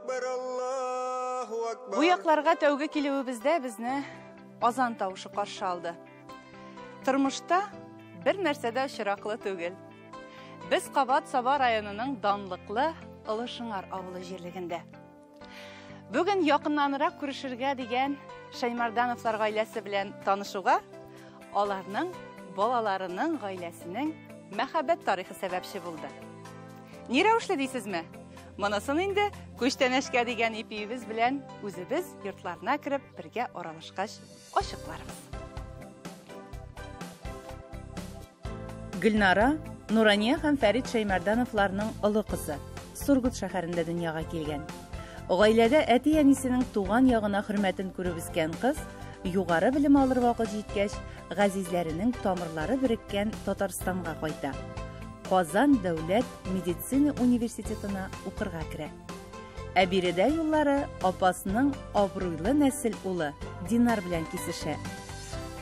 әкбәр, Аллаһу әкбәр. Бу якларга тәүге килүебездә безне азан тавышы каршы алды. Тормышта бер нәрсә дә очраклы түгел. Без кабат Саба районының данлыклы Олы Шыңар авылы җирлегендә. Бүген якыннанрак күрешергә дигән Шәймәрдановлар гаиләсе белән танышуга аларның балаларының гаиләсенең мәхәббәт тарихы сәбәпче булды. Ни рәвешле дисезме? Монысын инде күчтәнәчкә дигән ипиебез белән үзебез йортларына кереп бергә аралашкач ачыкларбыз. Гөлнара, Нурания һәм Фәрит Шәймәрдановларның олы кызы, Сургут шәһәрендә дөньяга килгән. Гаиләдә әти-әнисенең туган ягына хөрмәтен күреп үскән кыз, югары белем алыр вакыт җиткәч, газизләренең тамырлары береккән Татарстанга кайта. Казан дәүләт медицина университетына укырга керә. Ә биредә юллары апасының абруйлы нәсел улы Динар белән кисешә.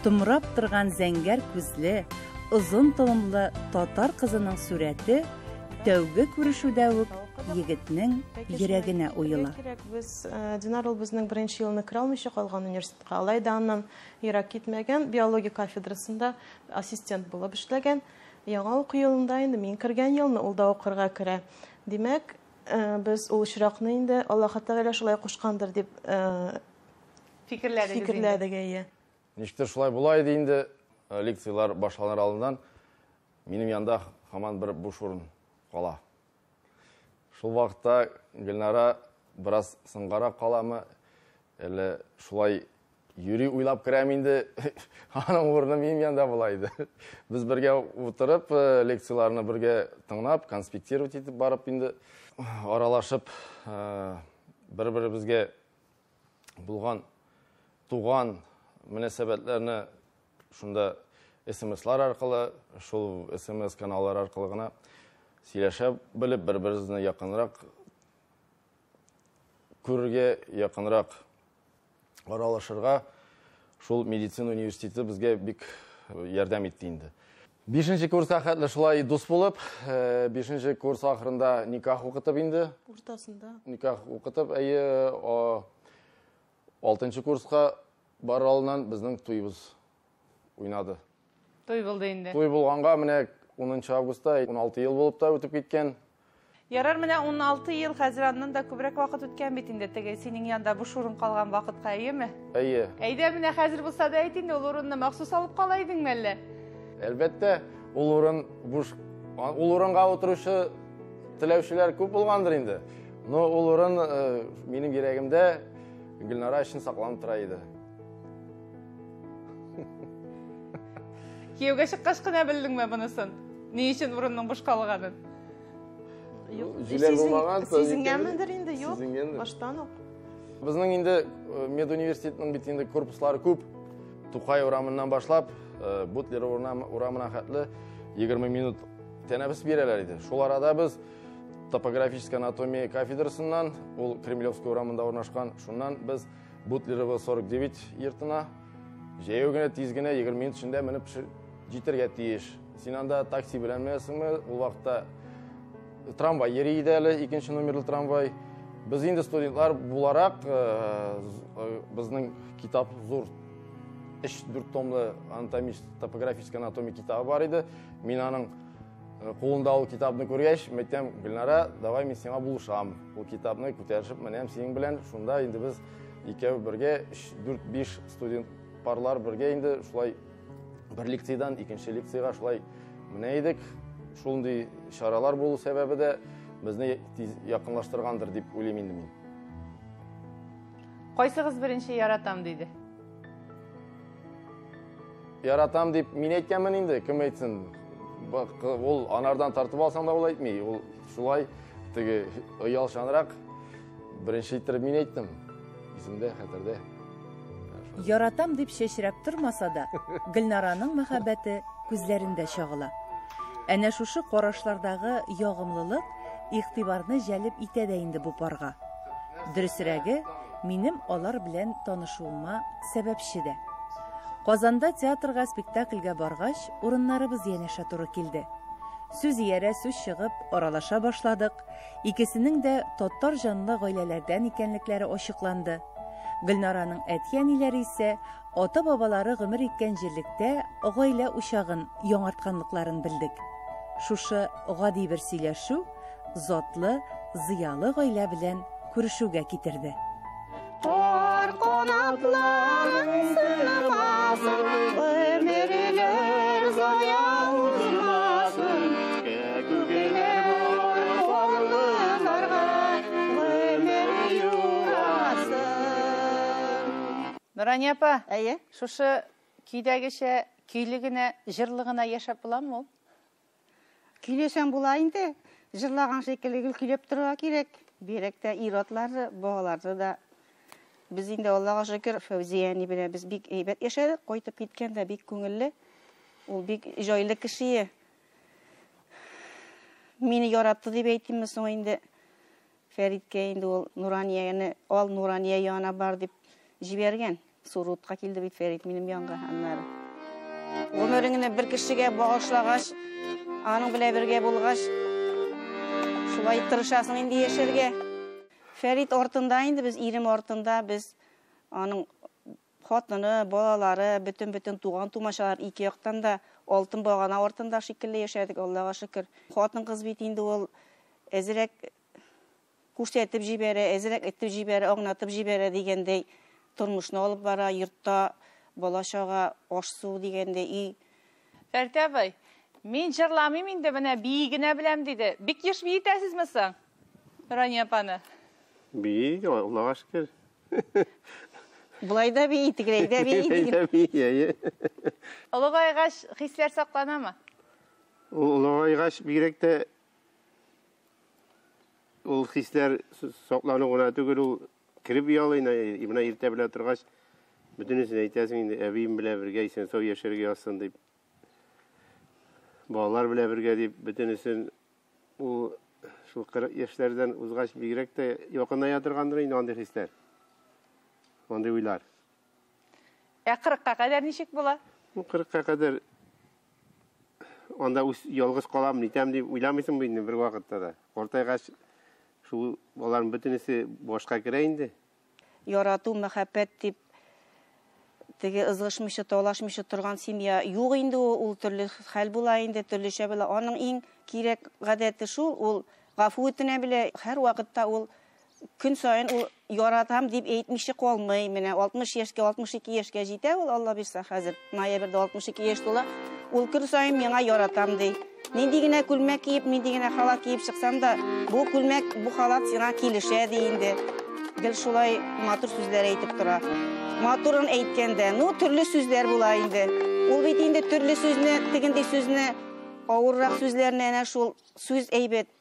Томрап торган зәңгәр күзле, озын толымлы татар кызының сурәте тәүге күрешүдә үк егетнең йөрәгенә уела. Кирәк, без Динар ул безнең беренче елны керә алмыйча калган университетка. Алай да аннан ерак китмәгән, биология кафедрасында ассистент булып эшләгән. Яңа уку елында инде мин кергән елны ул да укырга керә. Димәк, без ул очракны инде Аллаһы Тәгалә шулай кушкандыр дип фикерләдек. Фикерләдек, әйе. Ничектер шулай була иде инде, лекцияләр башланыр алдыннан минем янда һаман бер буш урын кала. Шул вакытта Гөлнара бераз соңгарак каламы, әллә шулай юри уйлап керәм инде, аның урыны минем янда була иде. Без бергә утырып, лекцияләрне бергә тыңлап, конспектировать итеп барып инде, аралашып, бер-беребезгә булган туган мөнәсәбәтләрне шунда СМСлар аркылы, шул СМС каналлар аркылы гына сөйләшә белеп, бер-беребезне якынрак күрергә, якынрак аралашырга шул медицина университеты безгә бик ярдәм итте инде. 5 курска хәтле шулай дус булып, 5 курс ахырында никах укытып инде. Уртасында. Никах укытып, әйе, 6 курска барыр алдыннан безнең туебыз уйнады. Туй булды инде. Туй булганга менә 10 августта 16 ел булып та үтеп киткән. Ярар, менә 16 ел, хәзер аннан да күбрәк вакыт үткән бит инде, теге синең янда буш урын калган вакытка, әйеме? Әйе. Әйдә, менә хәзер булса да әйт инде, ул урынны махсус алып кала идеңме әллә? Әлбәттә, ул урын буш, ул урынга утыручы теләүчеләр күп булгандыр инде. Но ул урын минем йөрәгемдә Гөлнара өчен сакланып тора иде. Кияүгә чыккач кына белдеңме монысын? Ни өчен урынның буш калганын? Юк, Җүләр булмаган, сизенгәнмендер инде, юк, Сизенгәндер. баштан ук. Безнең инде медуниверситетның бит инде корпуслары күп. Тукай урамыннан башлап, Бутлер урамына хәтле 20 минут тәнәфес бирәләр иде. Шул арада без топографическая анатомия кафедрасыннан, ул Кремлевская урамында урнашкан, шуннан без Бутлерова 49 йортына җәяү генә, тиз генә 20 минут эчендә менеп җитәргә тиеш. Син анда такси белән менәсеңме? Ул вакытта трамвай йөри иде әле, икенче номерлы трамвай. Без инде студентлар буларак, безнең китап зур, өч-дүрт томлы топографическая анатомия китабы бар иде. Мин аның кулында ул китапны күргәч, әйтәм, Гөлнара, давай мин сиңа булышам. Ул китапны күтәреп менәм синең белән. Шунда инде без икәү бергә, өч, дүрт, биш студент парлар бергә инде шулай бер лекциядән икенче лекциягә шулай менә идек. Шундый чаралар булу сәбәбе дә безне тиз якынлаштыргандыр дип уйлыйм инде мин. Кайсыгыз беренче яратам диде? Яратам дип мин әйткәнмен инде, кем әйтсен? Ул анардан тартып алсаң да ул әйтми. Ул шулай теге оялчанрак беренче иттереп мин әйттем. Исемдә, хәтердә. Яратам дип чәчрәп тормаса да, Гөлнараның мәхәббәте күзләрендә чагыла. Әнә шушы карашлардагы ягымлылык игътибарны җәлеп итә дә инде бу парга. Дөресрәге, минем алар белән танышуыма сәбәпче дә. Казанда театрга спектакльгә баргач, урыннарыбыз янәшә туры килде. Сүз иярә сүз чыгып, аралаша башладык. Икесенең дә татар җанлы гаиләләрдән икәнлекләре ачыкланды. Гөлнараның әти-әниләре исә ата-бабалары гомер иткән җирлектә гаилә учагын яңартканлыкларын белдек. Шушы гади бер сөйләшү затлы, зыялы гаилә белән күрешүгә китерде. Пар канатларың сынмасын, гомерләр зая узмасын. Кәкүкләр булып гомер юрасын. Нурания апа, Әйе. Шушы көйдәгечә көйле генә, җырлы гына яшәп буламы ул? Көйләсәң була инде. Җырлаган шикелле гел көйләп торырга кирәк. Бигрәк тә ир-атлары, балалары да. Без инде Аллага шөкер, Фәүзия әни белән без бик әйбәт яшәдек. Кайтып киткәндә бик күңелле. Ул бик җайлы кеше. Мине яратты дип әйтимме соң инде. Фәриткә инде ул Нуранияне ал, Нурания янына бар дип җибәргән. Сурутка килде бит Фәрит минем янга аннары. Гомереңне бер кешегә багышлагач, аның белән бергә булгач, шулай тырышасың инде яшәргә. Фәрит артында инде без, ирем артында без аның хатыны, балалары, бөтен-бөтен туган тумачалар ике яктан да алтын багана артында шикелле яшәдек, Аллага шөкер. Хатын кыз бит инде ул әзрәк күрсәтеп җибәрә, әзрәк әйтеп җибәрә, аңлатып җибәрә дигәндәй тормышны алып бара, йортта бала-чага, аш-су дигәндәй өй. Фәрит абый, мин җырламыйм инде, менә бии генә беләм диде. Бик еш биетәсезме соң, Рания апаны? Бии, Аллага шөкер. Болай да бии, тегеләй дә бии. Тегеләй дә бии, әйе. Олыгайгач хисләр сакланамы? Ул олыгайгач бигрәк тә ул хисләр саклану гына түгел, ул кереп оялый, менә иртә белә торгач, бөтенесен әйтәсең инде, әбием белән бергә исән-сау яшәргә язсын дип. Балалар белән бергә дип, бөтенесен ул шул 40 яшьләрдән узгач бигрәк тә якыная торгандыр инде андый хисләр. Андый уйлар. Ә 40-ка кадәр ничек була? Бу 40-ка кадәр анда үз ялгыз калам, нитәм дип уйламыйсың бит инде бер вакытта да. Картайгач шул аларның бөтенесе башка керә инде. Ярату, мәхәббәт дип теге ызгышмыйча, талашмыйча торган семья юк инде ул, ул төрле хәл була инде, төрлечә була. Аның иң кирәк гадәте шул, ул гафу үтенә белә, һәр вакытта ул көн саен ул яратам дип әйтмичә калмый. Менә 60 яшькә, 62 яшькә җитә ул, Алла бирсә, хәзер ноябрьдә 62 яшь тула. Ул көн саен миңа яратам ди. Нинди генә күлмәк киеп, нинди генә халат киеп чыксам да, бу күлмәк, бу халат сиңа килешә ди инде. Гел шулай матур сүзләр әйтеп тора. Матурын әйткәндә, ну, төрле сүзләр була инде. Ул бит инде төрле сүзне, тегендәй сүзне, авыррак сүзләрне әнә шул сүз әйбәт.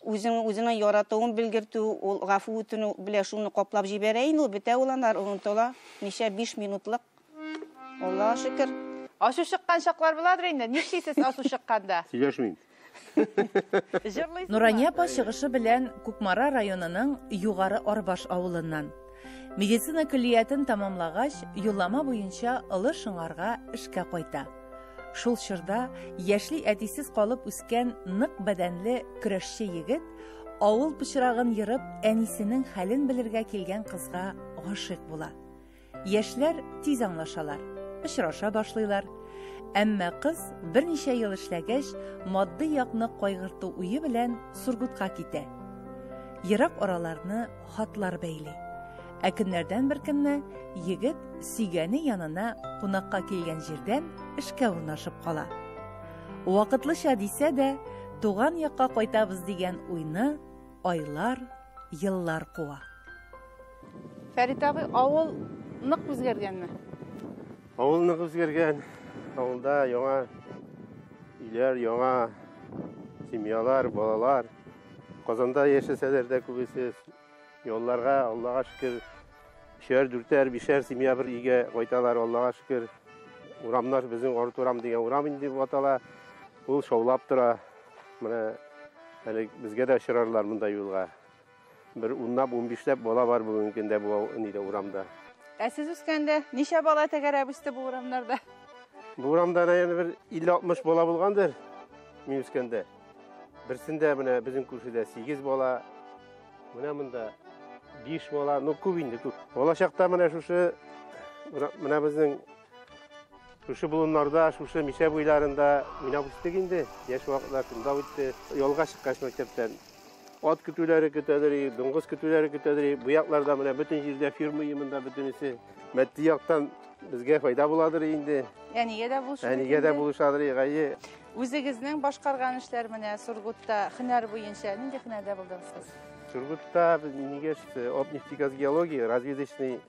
Үзең үзеңә яратуын белгертү, ул гафу үтенү белән шуны каплап җибәрә инде, ул бетә ул аннары онытыла. Ничә 5 минутлык. Аллага шөкер. Ачу чыккан чаклар буладыр инде. Нишлисез ачу чыкканда? Сөйләшмим. Җырлыйсызмы? Нурания апа чыгышы белән Кукмара районының Югары Арбаш авылыннан. Медицина көллиятен тәмамлагач, юллама буенча Олы Шыңарга эшкә кайта. Шул чорда яшьли әтисез калып үскән нык бәдәнле көрәшче егет авыл пычрагын ерып, әнисенең хәлен белергә килгән кызга гашыйк була. Яшьләр тиз аңлашалар, очраша башлыйлар. Әмма кыз берничә ел эшләгәч, матди якны кайгырту уе белән Сургутка китә. Ерак араларны хатлар бәйли. Ә көннәрдән бер көнне егет сөйгәне янына кунакка килгән җирдән эшкә урнашып кала. Вакытлыча дисә дә, туган якка кайтабыз дигән уйны айлар, еллар куа. Фәрит абый, авыл нык үзгәргәнме? Авыл нык үзгәргән. Авылда яңа өйләр, яңа семьялар, балалар. Казанда яшәсәләр дә күбесе ялларга, Аллага шөкер, өчәр, дүртәр, бишәр семья бер өйгә кайталар, Аллага шөкер. Урамнар безнең Арт урам дигән урам инде дип атала. Ул шаулап тора. Менә әле безгә дә очрарлар монда юлга. Бер унлап, унбишләп бала бар бүгенге көндә бу нидә урамда. Ә сез үскәндә ничә бала тәгәрәп үсте бу урамнарда? Бу урамда наверное бер 50-60 бала булгандыр. Мин үскәндә. Берсендә менә безнең күршедә 8 бала, менә монда 5 бала, ну күп инде, күп. Балачакта менә шушы менә безнең шушы болыннарда, шушы Мишә буйларында уйнап үстек инде. Яшь вакытлар шунда үтте. Ялга чыккач мәктәптән ат көтүләре көтәдер, дуңгыз көтүләре көтәдер. Бу якларда менә бөтен җирдә ферма монда бөтенесе. Матди яктан безгә файда буладыр инде. Әнигә дә булышадыр. Әнигә дә булышадыр, гайе. Үзегезнең башкарган эшләр менә Сургутта һөнәр буенча нинди һөнәрдә булдыгыз сез? Сургутта без нигә Обнефтегазгеология, разведочный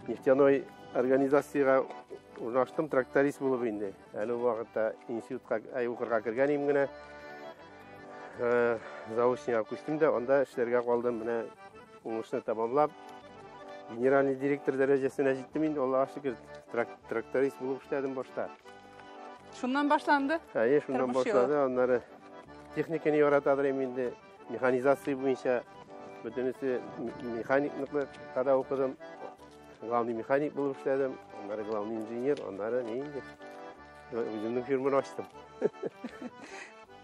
нефтяной организациягә урнаштым, тракторист булып инде. Әле ул вакытта институтка укырга кергән идем генә. Заочныйга күчтем дә, анда эшләргә калдым. Менә уңышны тәмамлап, генеральный директор дәрәҗәсенә җиттем инде, Аллага шөкер, тракторист булып эшләдем башта. Шуннан башланды? Әйе, шуннан башлады. Аннары техниканы яратадыр инде, механизация буенча бөтенесе механикныкка да укыдым. Главный механик булып эшләдем, аннары главный инженер, аннары ни инде үземнең фирманы ачтым.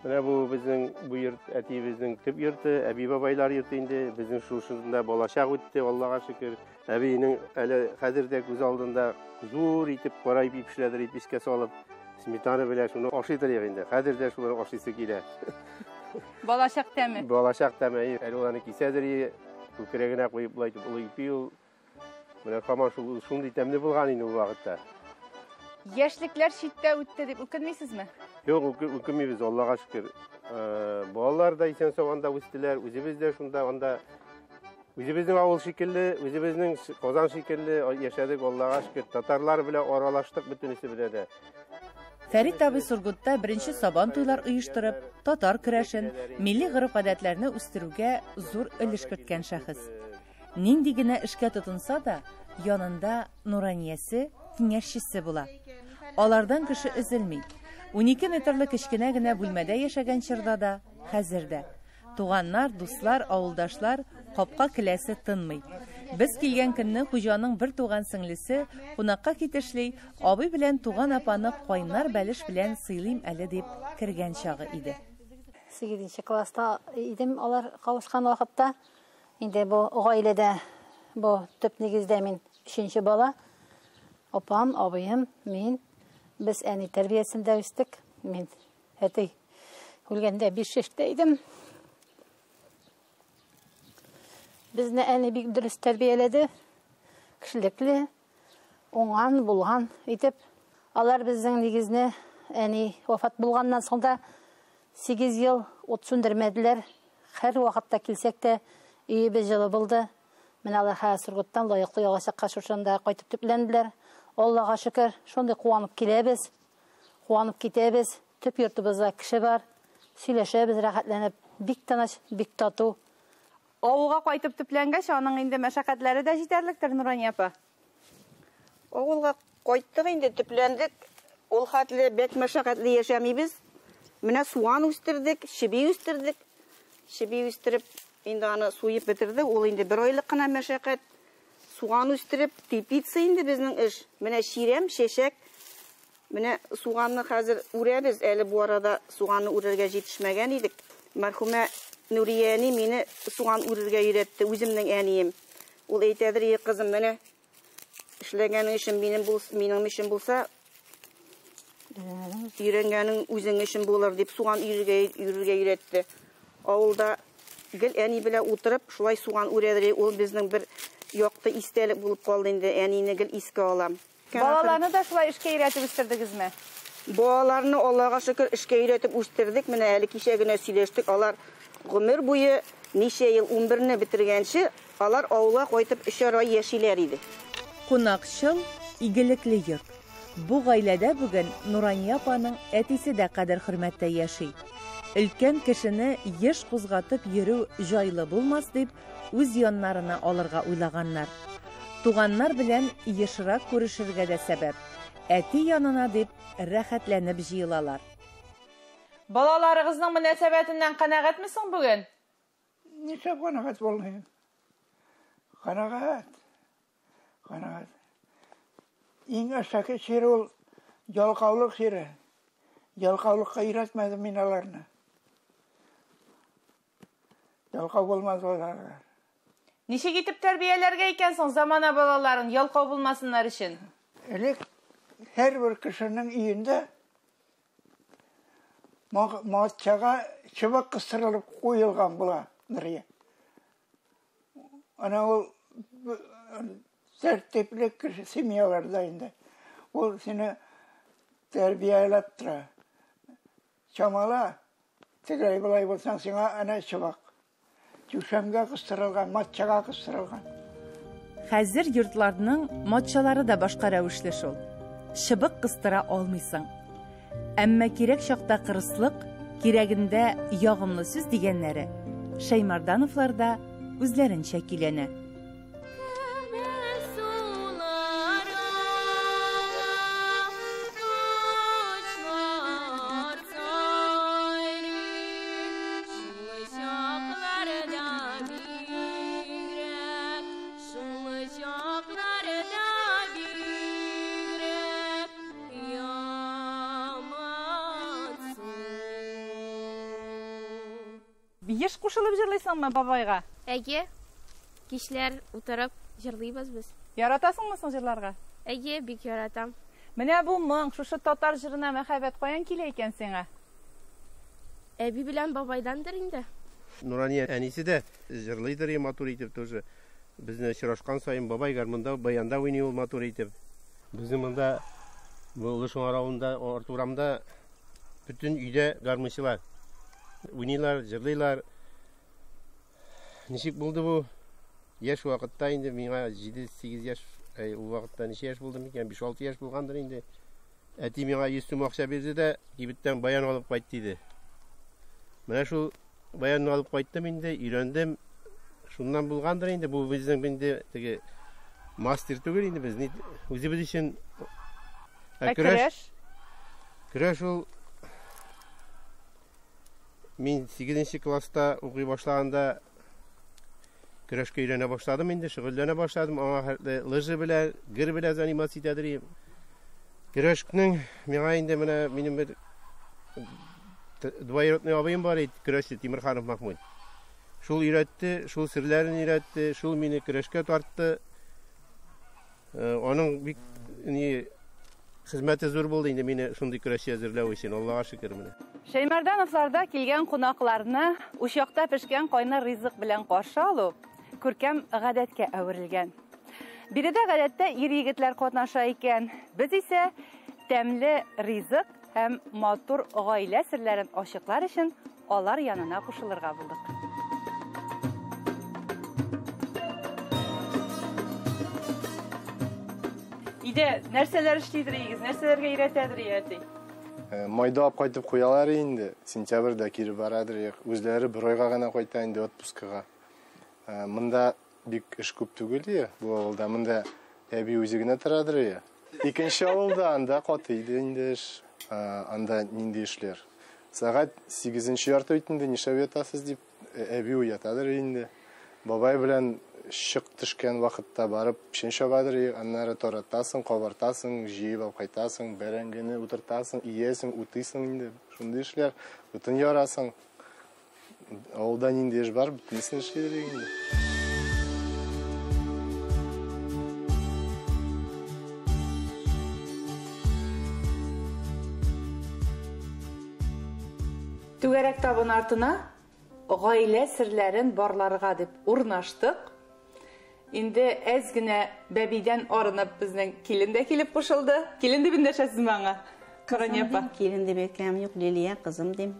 Менә бу безнең бу йорт әтиебезнең төп йорты, әби бабайлар йорты инде. Безнең шушында балачак үтте, Аллага шөкер. Әбинең әле хәзер дә күз алдында зур итеп кара ипи пешерәдер, ипискә салып, сметана белән шуны ашый торыйк инде. Хәзер дә шулар ашыйсы килә. Балачак тәме. Балачак тәме, әле ул аны кисәдер, күкрәгенә куеп болай итеп олы ипи ул. Менә һаман шул шундый тәмле булган инде ул вакытта. Яшьлекләр читтә үтте дип үкенмисезме? Юк, үкенмибез, Аллага шөкер. Балалар да исән-сау анда үстеләр, үзебез дә шунда анда үзебезнең авыл шикелле, үзебезнең Казан шикелле яшәдек, Аллага шөкер. Татарлар белән аралаштык бөтенесе белән дә. Фәрит абый Сургутта беренче сабан туйлар оештырып, татар көрәшен, милли гореф-гадәтләрне үстерүгә зур өлеш керткән шәхес. Нинди генә эшкә тотынса да, янында Нураниясе, киңәшчесе була. Алардан кеше өзелми. 12 метрлы кечкенә генә бүлмәдә яшәгән чорда да, хәзер дә. Туганнар, дуслар, авылдашлар капка келәсе тынмый. Без килгән көнне хуҗаның бер туган сеңлесе кунакка китешли, абый белән туган апаны кайнар бәлеш белән сыйлыйм әле дип кергән чагы иде. 8 класста идем алар кавышкан вакытта. Инде бу гаиләдә, бу төп нигездә мин 3нче бала. Апам, абыем, мин. Без әни тәрбиясендә үстек. Мин әти үлгәндә 5 яшьтә идем. Безне әни бик дөрес тәрбияләде. Кешелекле, уңган, булган итеп. Алар безнең нигезне әни вафат булганнан соң да 8 ел ут сүндермәделәр. Һәр вакытта килсәк тә өебез җылы булды. Менә алар хәзер Сургуттан лаеклы ялга чыккач шушында кайтып төпләнделәр. Аллага шөкер, шундый куанып киләбез, куанып китәбез. Төп йортыбызда кеше бар. Сөйләшәбез рәхәтләнеп. Бик тыныч, бик тату. Авылга кайтып төпләнгәч, аның инде мәшәкатьләре дә җитәрлектер, Нурания апа. Авылга кайттык инде, төпләндек. Ул хәтле бик мәшәкатьле яшәмибез. Менә суган үстердек, чеби үстердек. Чеби үстереп, инде аны суеп бетердек. Ул инде бер айлык кына мәшәкать. Суган үстереп, теплица инде безнең эш. Менә чирәм, чәчәк. Менә суганны хәзер үрәбез. Әле бу арада суганны үрергә җитешмәгән идек. Мәрхүмә Нурия әни мине суган үрергә өйрәтте, үземнең әнием. Ул әйтәдер, "Ей, кызым, менә эшләгәнең өчен минем булса, минем өчен булса, өйрәнгәнең үзең өчен булыр" дип суган үрергә өйрәтте. Авылда гел әни белән утырып, шулай суган үрәдер. Ул безнең бер якты истәлек булып калды инде. Әнине гел искә алам. Балаларны да шулай эшкә өйрәтеп үстердегезме? Балаларны Аллага шөкер эшкә өйрәтеп үстердек. Менә әле кичә генә сөйләштек. Алар гомер буе ничә ел 11-не бетергәнче, алар авылга кайтып 3 ай яшиләр иде. Кунакчыл, игелекле йорт. Бу гаиләдә бүген Нурания апаның әтисе дә кадер-хөрмәттә яши. Өлкән кешене еш кузгатып йөрү җайлы булмас дип, үз яннарына алырга уйлаганнар. Туганнар белән ешрак күрешергә дә сәбәп. Әти янына дип рәхәтләнеп җыелалар. Балаларыгызның мөнәсәбәтеннән канәгатьме соң бүген? Нишләп канәгать булмыйм? Канәгать. Канәгать. Иң әшәке чир ул ялкаулык чире. Ялкаулыкка өйрәтмәдем мин аларны. Ялкау булмадылар алар. Ничек итеп тәрбияләргә икән соң замана балаларын ялкау булмасыннар өчен? Элек һәрбер кешенең өендә матчага чыбык кыстырылып куелган була, Нурия. Ана ул тәртипле кеше семьяларда инде. Ул сине тәрбияләп тора. Чамала, тегеләй болай булсаң, сиңа әнә чыбык. Түшәмгә кыстырылган, матчага кыстырылган. Хәзер йортларның матчалары да башка рәвешле шул. Чыбык кыстыра алмыйсың. Әмма кирәк чакта кырыслык, кирәгендә ягымлы сүз дигәннәре Шәймардановларда үзләренчә көйләнә. Еш кушылып җырлыйсыңмы бабайга? Әйе. Кичләр утырып җырлыйбыз без. Яратасыңмы соң җырларга? Әйе, бик яратам. Менә бу моң, шушы татар җырына мәхәббәт каян килә икән сиңа? Әби белән бабайдандыр инде. Нурания әнисе дә җырлыйдыр и матур итеп тоже. Безне очрашкан саен бабай гармунда, баянда уйный ул матур итеп. Безнең монда бу Олы Шыңар авылында, Арт урамда бөтен өйдә гармунчылар. Уйныйлар, җырлыйлар. Ничек булды бу? Яшь вакытта инде миңа 7-8 яшь, әй, ул вакытта ничә яшь булдым икән? 5-6 яшь булгандыр инде. Әти миңа 100 сум акча бирде дә, кибеттән баян алып кайт диде. Менә шул баянны алып кайттым инде, өйрәндем. Шуннан булгандыр инде, бу безнең инде теге мастер түгел инде без, ни, үзебез өчен. Ә көрәш? Көрәш ул мин 8 класста укый башлаганда көрәшкә өйрәнә башладым инде, шөгыльләнә башладым. Аңа хәтле лыжи белән, гер белән заниматься итәдер идем. Көрәшнең миңа инде менә минем бер двоюродный абыем бар иде, көрәшче Тимерханов Махмуд. Шул өйрәтте, шул серләрен өйрәтте, шул мине көрәшкә тартты. Аның бик ни хезмәте зур булды инде мине шундый көрәшче әзерләү өчен, Аллага шөкер менә. Шәймәрдановларда килгән кунакларны учакта пешкән кайнар ризык белән каршы алу күркәм гадәткә әверелгән. Биредә гадәттә ир-егетләр катнаша икән. Без исә тәмле ризык һәм матур гаилә серләрен ачыклар өчен алар янына кушылырга булдык. Өйдә нәрсәләр эшлидер егез, нәрсәләргә өйрәтәдер әти? Майда алып кайтып куялар инде, сентябрьдә кире барадыр. Үзләре бер айга гына кайта инде отпускага. Монда бик эш күп түгел ие, бу авылда. Монда әби үзе генә торадыр ие. Икенче авылда анда каты иде инде эш. Анда нинди эшләр? Сәгать сигезенче ярты бит инде, нишләп ятасыз дип әби уятадыр инде. Бабай белән чык төшкән вакытта барып печән чабадыр, аннары таратасың, кабартасың, җыеп алып кайтасың, бәрәңгене утыртасың, иясең, утыйсың инде. Шундый эшләр, утын ярасың. Авылда нинди эш бар, бөтенесен эшлидер инде. Түгәрәк табын артына гаилә серләрен барларга дип урнаштык. Инде әз генә бәбидән арынып безнең килен дә килеп кушылды. Килен дип эндәшәсезме аңа? Кырыня апа. Килен дип әйтәм, юк, Лилия кызым дим.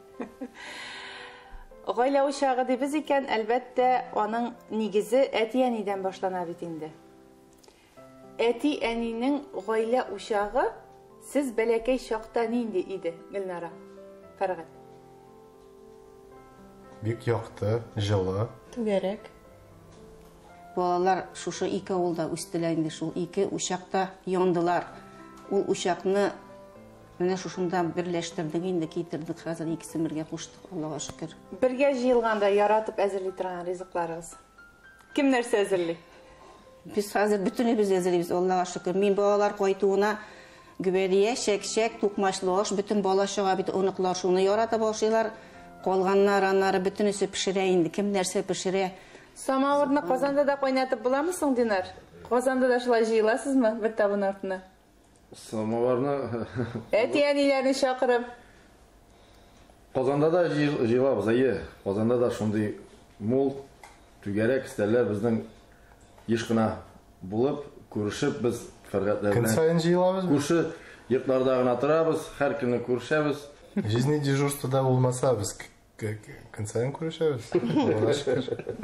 Гаилә учагы дибез икән, әлбәттә, аның нигезе әти-әнидән башлана бит инде. Әти-әнинең гаилә учагы сез бәләкәй чакта нинди иде, Гөлнара? Фәргать. Бик якты, җылы. Түгәрәк. Балалар шушы ике авылда үстеләр инде, шул ике учакта яндылар. Ул учакны менә шушында берләштердек инде, китердек, хәзер икесен бергә куштык, Аллага шөкер. Бергә җыелганда яратып әзерли торган ризыкларыгыз. Кем нәрсә әзерли? Без хәзер бөтенебез әзерлибез, Аллага шөкер. Мин балалар кайтуына Гөбәдия, чәк-чәк, тукмачлы аш, бөтен бала-чага бит оныклар шуны яратып ашыйлар. Калганнар аннары бөтенесе пешерә инде, кем нәрсә пешерә. Самавырны Казанда да кайнатып буламы соң, Динар? Казанда да шулай җыеласызмы бер табын артына? Самавырны Әти-әниләрне чакырып. Казанда да җыелабыз, әйе. Казанда да шундый мул түгәрәк өстәлләр безнең еш кына булып, күрешеп без Фәргать Көн саен җыелабыз. Күрше йортларда гына торабыз, һәр көнне күрешәбез. Жизни дежурствода булмаса, без көн саен күрешәбез. Аллага шөкер.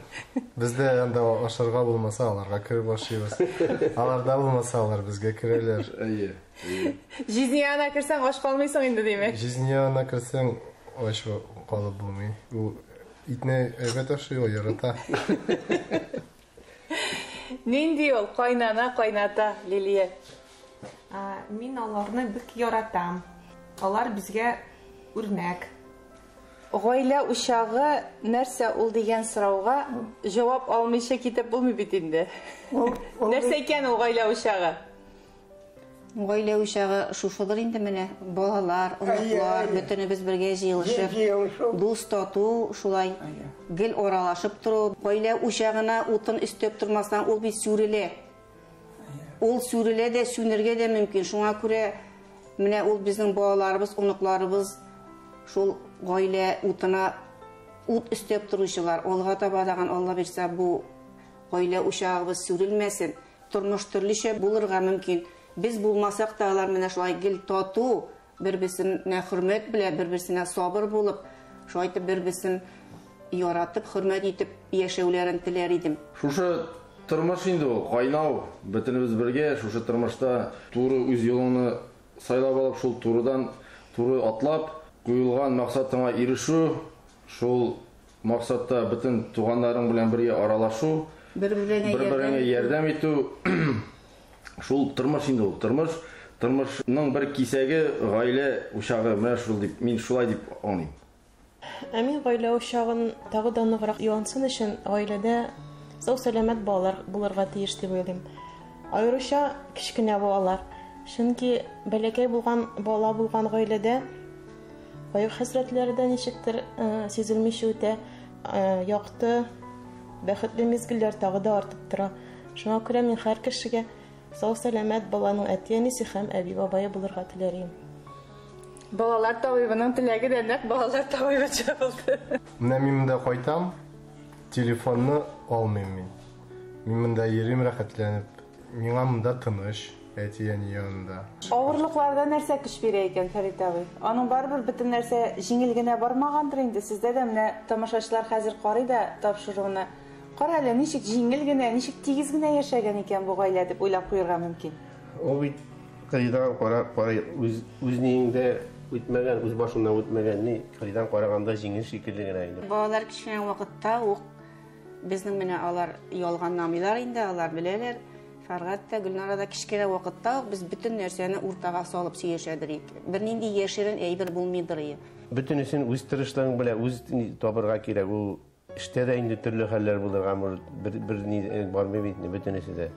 Бездә анда ашарга булмаса, аларга кереп ашыйбыз. Аларда булмаса, алар безгә керәләр. Әйе. Жизни янына керсәң, аш калмыйсың инде, димәк. Жизни янына керсәң, ач калып булмый. Ул итне әйбәт ашый, ул ярата. Нинди ул кайнана, кайната, Лилия? Мин аларны бик яратам. Алар безгә үрнәк. Гаилә учагы нәрсә ул дигән сорауга җавап алмыйча китеп булмый бит инде. Нәрсә икән ул гаилә учагы? Гаилә учагы шушыдыр инде менә, балалар, оныклар, бөтенебез бергә җыелышып, дус тату шулай гел аралашып тору. Гаилә учагына утын өстәп тормасаң, ул бит сүрелә. Ул сүрелә дә, сүнергә дә мөмкин. Шуңа күрә менә ул безнең балаларыбыз, оныкларыбыз шул гаилә утына ут өстәп торучылар. Алга таба тагын, Алла бирсә, бу гаилә учагыбыз сүрелмәсен. Тормыш төрлечә булырга мөмкин. Без булмасак та алар менә шулай гел тату, бер-берсенә хөрмәт белән, бер-берсенә сабыр булып, шулай итеп бер-берсен яратып, хөрмәт итеп яшәүләрен теләр идем. Шушы тормыш инде ул, кайнау, бөтенебез бергә шушы тормышта туры үз юлыңны сайлап алып, шул турыдан туры атлап, куелган максатыңа ирешү, шул максатта бөтен туганнарың белән бергә аралашу, бер-береңә ярдәм итү, шул тормыш инде ул, тормыш, тормышның бер кисәге гаилә учагы, менә шул дип, мин шулай дип аңлыйм. Ә мин гаилә учагын тагы да ныграк янсын өчен гаиләдә сау-сәламәт балалар булырга тиеш дип уйлыйм. Аеруча кечкенә балалар. Чөнки бәләкәй булган бала булган гаиләдә кайгы-хәсрәтләре дә ничектер сизелмичә үтә, якты, бәхетле мизгелләр тагы да артып тора. Шуңа күрә мин һәр кешегә сау-сәламәт баланың әти-әнисе һәм әби-бабае булырга теләр идем. Балалар табибының теләге дә нәкъ балалар табибыча булды. Менә мин монда кайтам, телефонны алмыйм мин. Мин монда йөрим рәхәтләнеп. Миңа монда тыныч, әти-әни янында. Авырлыкларда нәрсә көч бирә икән, Фәрит абый? Аның барыбер бөтен нәрсә җиңел генә бармагандыр инде. Сездә дә менә тамашачылар хәзер карый да тапшыруны. Кара әле, ничек җиңел генә, ничек тигез генә яшәгән икән бу гаилә дип уйлап куярга мөмкин. Ул бит кырыйдан карап, карый, үз, үз ниеңдә үтмәгән, үз башыңнан үтмәгән ни, кырыйдан караганда җиңел шикелле генә инде. Балалар кечкенә вакытта ук безнең менә алар ялганламыйлар инде, алар беләләр. Фәргать тә, Гөлнара да кечкенә вакытта ук без бөтен нәрсәне уртага салып сөйләшәдер идек. Бернинди яшерен әйбер булмыйдыр иде. Бөтенесен үз тырышлыгың белән үз табырга кирәк. Ул эштә дә инде төрле хәлләр булырга может, бер, бер ни бармый бит инде бөтенесе дә.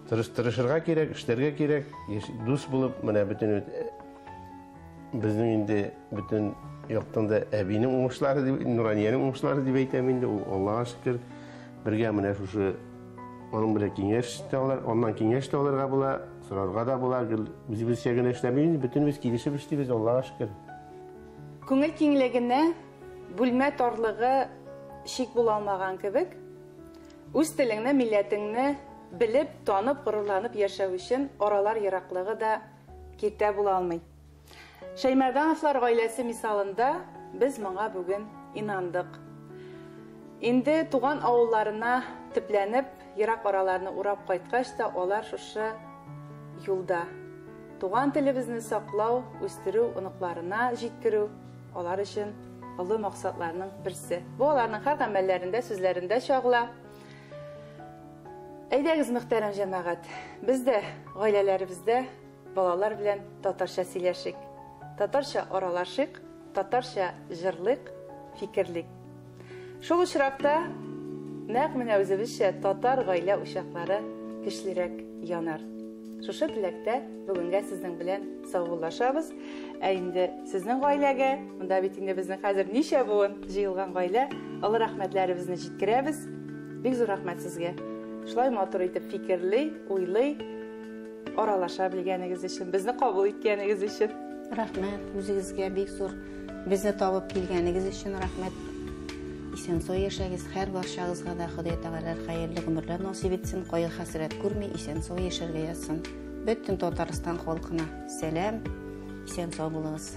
Тырыш, тырышырга кирәк, эшләргә кирәк, дус булып, менә бөтен безнең инде бөтен яктан да әбинең уңышлары дип, Нураниянең уңышлары дип әйтәм инде, ул Аллага шөкер, бергә менә шушы аның белән киңәш тә алар, аннан киңәш тә алырга була, сорарга да була, гел үзебезчә генә эшләмибез, бөтенебез килешеп эшлибез, Аллага шөкер. Күңел киңлегенә бүлмә тарлыгы чик була алмаган кебек, үз телеңне, милләтеңне белеп, танып, горурланып яшәү өчен аралар ераклыгы да киртә була алмый. Шәймәрдановлар гаиләсе мисалында без моңа бүген инандык. Инде туган авылларына төпләнеп, ерак араларны урап кайткач та алар шушы юлда. Туган телебезне саклау, үстерү, оныкларына җиткерү алар өчен олы максатларның берсе. Бу аларның һәр гамәлләрендә, сүзләрендә чагыла. Әйдәгез, мөхтәрәм җәмәгать, без дә гаиләләребездә балалар белән татарча сөйләшик, татарча аралашыйк, татарча җырлыйк, фикерлик. Шул очракта нәкъ менә үзебезчә татар гаилә учаклары көчлерәк янар. Шушы теләктә бүгенгә сезнең белән саубуллашабыз. Ә инде сезнең гаиләгә, монда бит инде безнең хәзер ничә буын җыелган гаилә, олы рәхмәтләребезне җиткерәбез. Бик зур рәхмәт сезгә. Шулай матур итеп фикерли, уйлый, аралаша белгәнегез өчен, безне кабул иткәнегез өчен. Рәхмәт үзегезгә бик зур. Безне табып килгәнегез өчен рәхмәт. Исән-сау яшәгез, һәр барчагызга да Ходай Тәгалә хәерле гомерләр насыйп итсен, кайгы-хәсрәт күрми, исән-сау яшәргә язсын. Бөтен Татарстан халкына сәлам, исән-сау булыгыз.